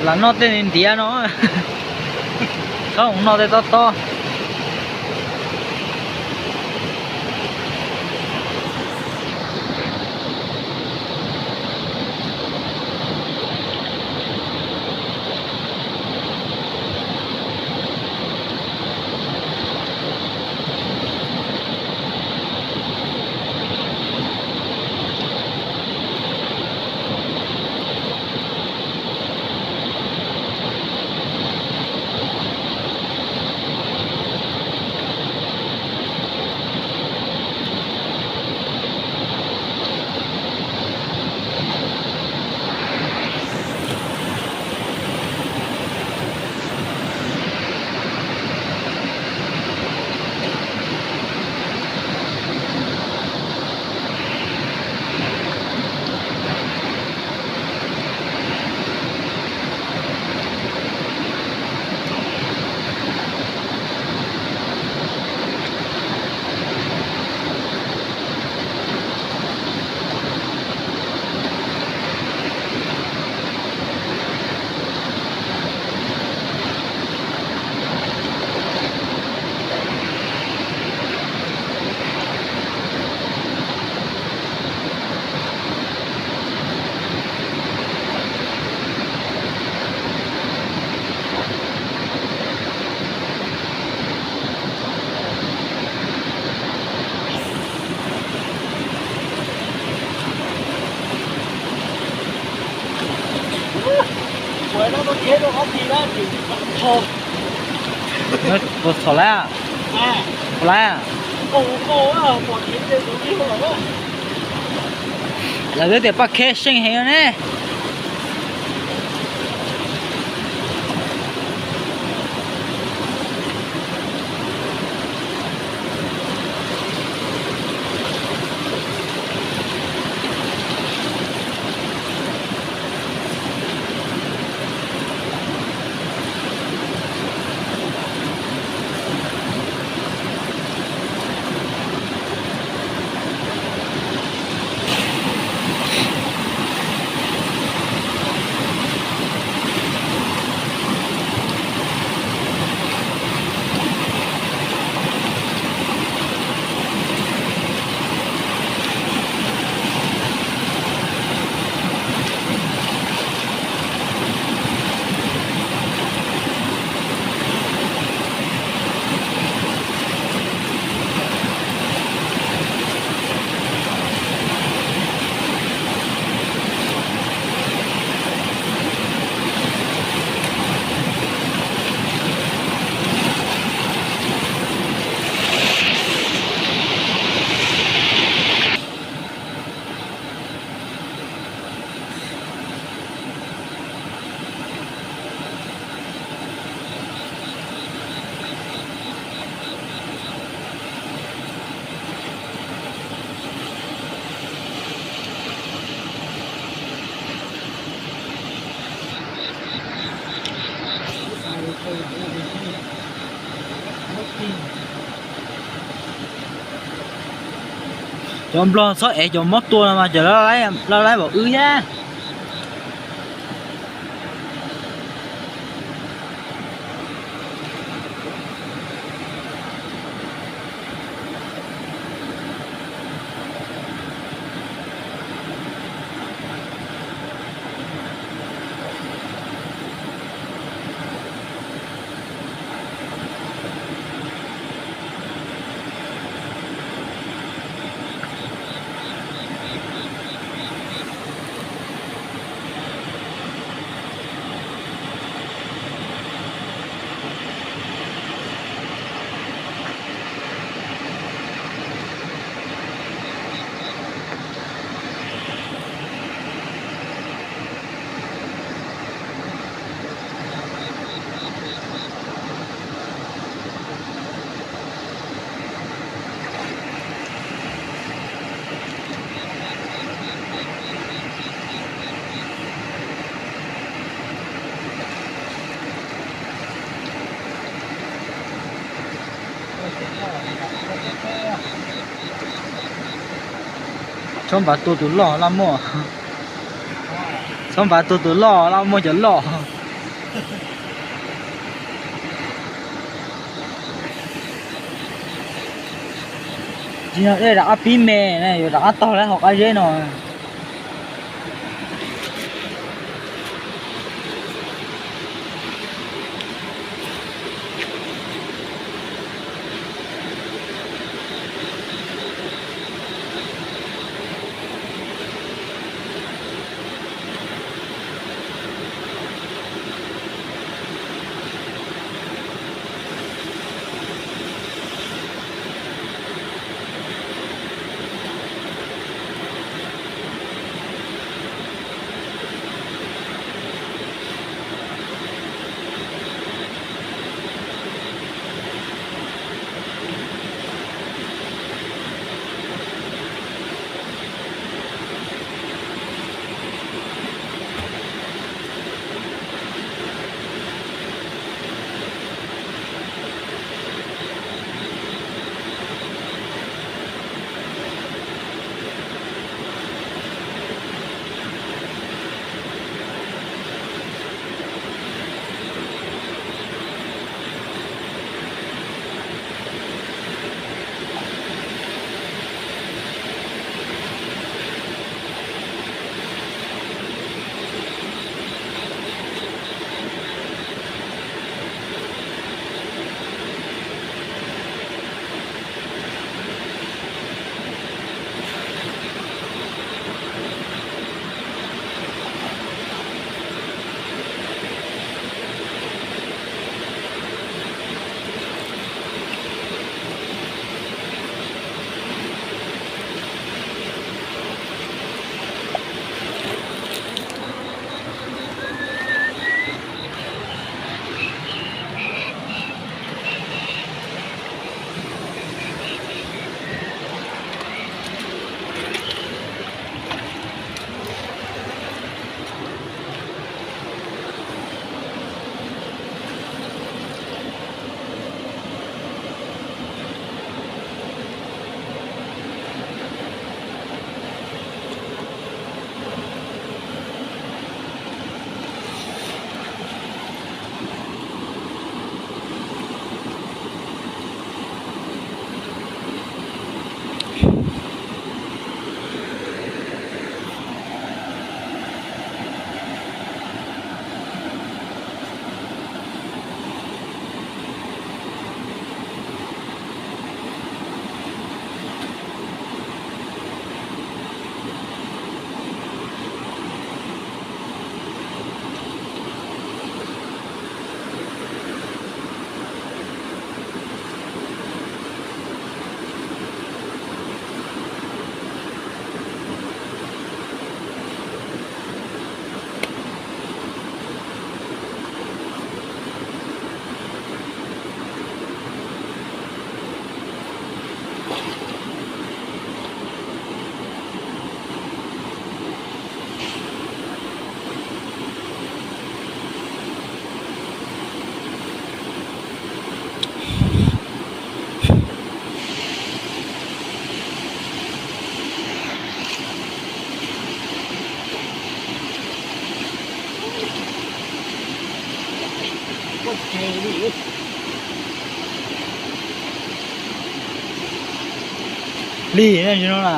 Lam noj tej ntiav no, txhob mus noj tej tob tob. Puas txhaum lawm? Puas lawm? Lawv twb tias paj kheb seej heev ne. Cov nplog txhob ev cov mob tua no mas cov laj laib npaum wb thiab. Txhob npav tua tus loj laj muaj. Txhob npav tua tus loj laj muaj cov loj. Tsis yog dej rov qab pib me na, yuav rov qab tog lawm hauv qab zeb no. Li no na,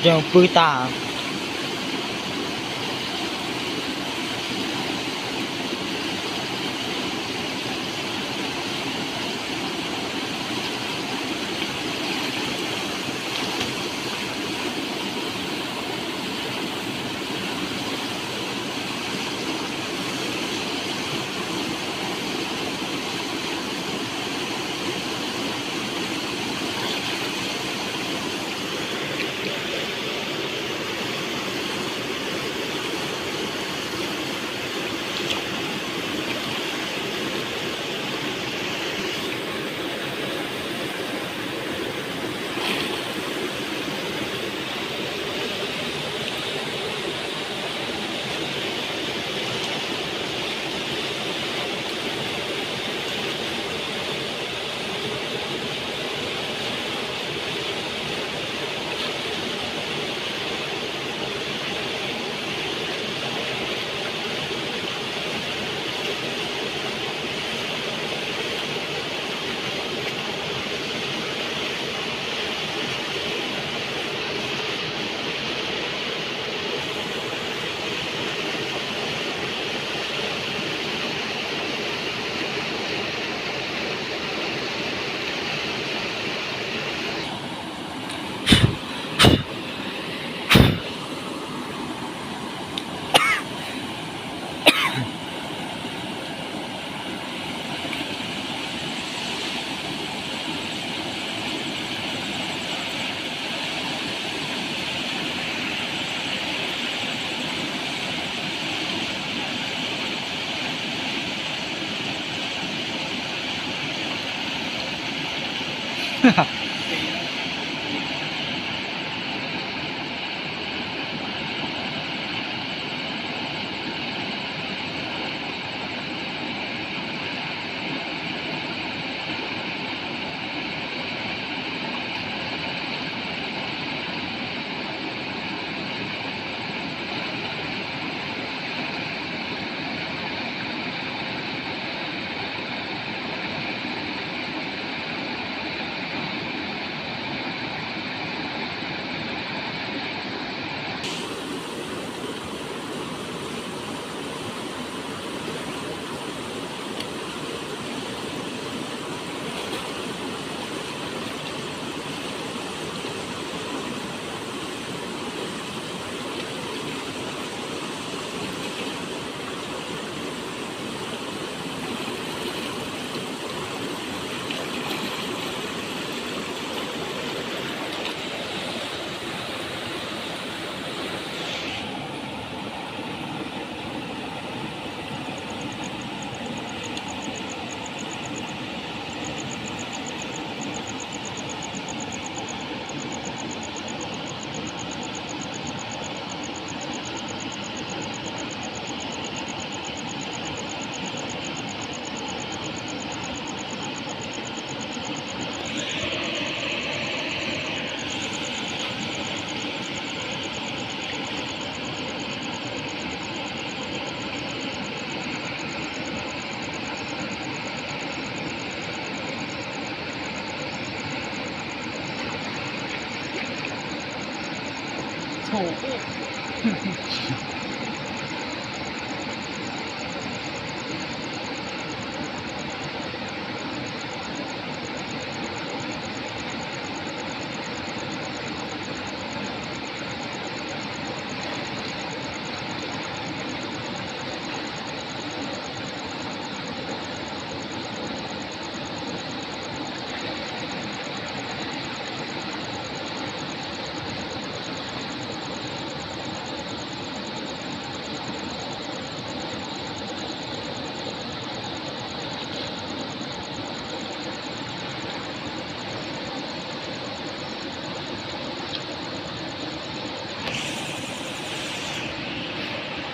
tseem pw tas.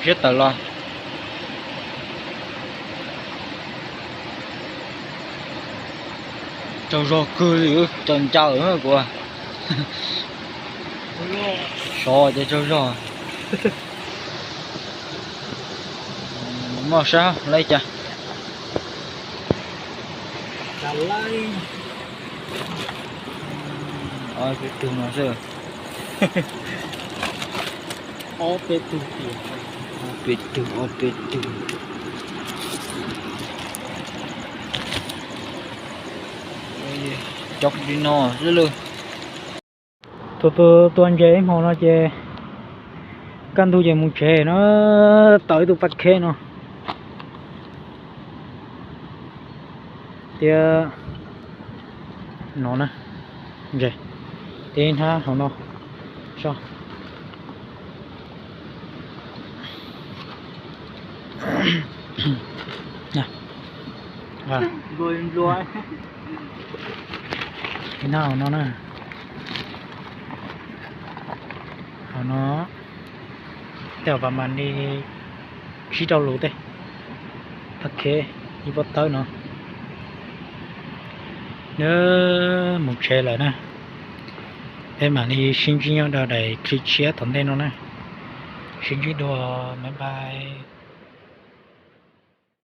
Siab tawm los. Tsaug zog kawg li, tsaug ncaws kuv. Sov ces tsaug zog. Muaj sab lawm cas. Ob peb tug no xwb. Ob peb tug tiag. Ob peb tug, ob peb tug. Cov li no xwb lawm. Tus tus tua ntses ib hmo no ces kaj ntug ces mus tsev no, tau ib tug paj kheb no. Tias no na, ntses, tib hnab hauv no, so. Tib hnab hauv no na. Hauv no, tej zaum mas li tsib rau lus tej. Paj kheb ib pob tawb no. Nws mus tsev lawm na. Peb mam li sib ntsib nyob rau daim clip tshiab tom ntej no na. Sib ntsib dua, bye bye.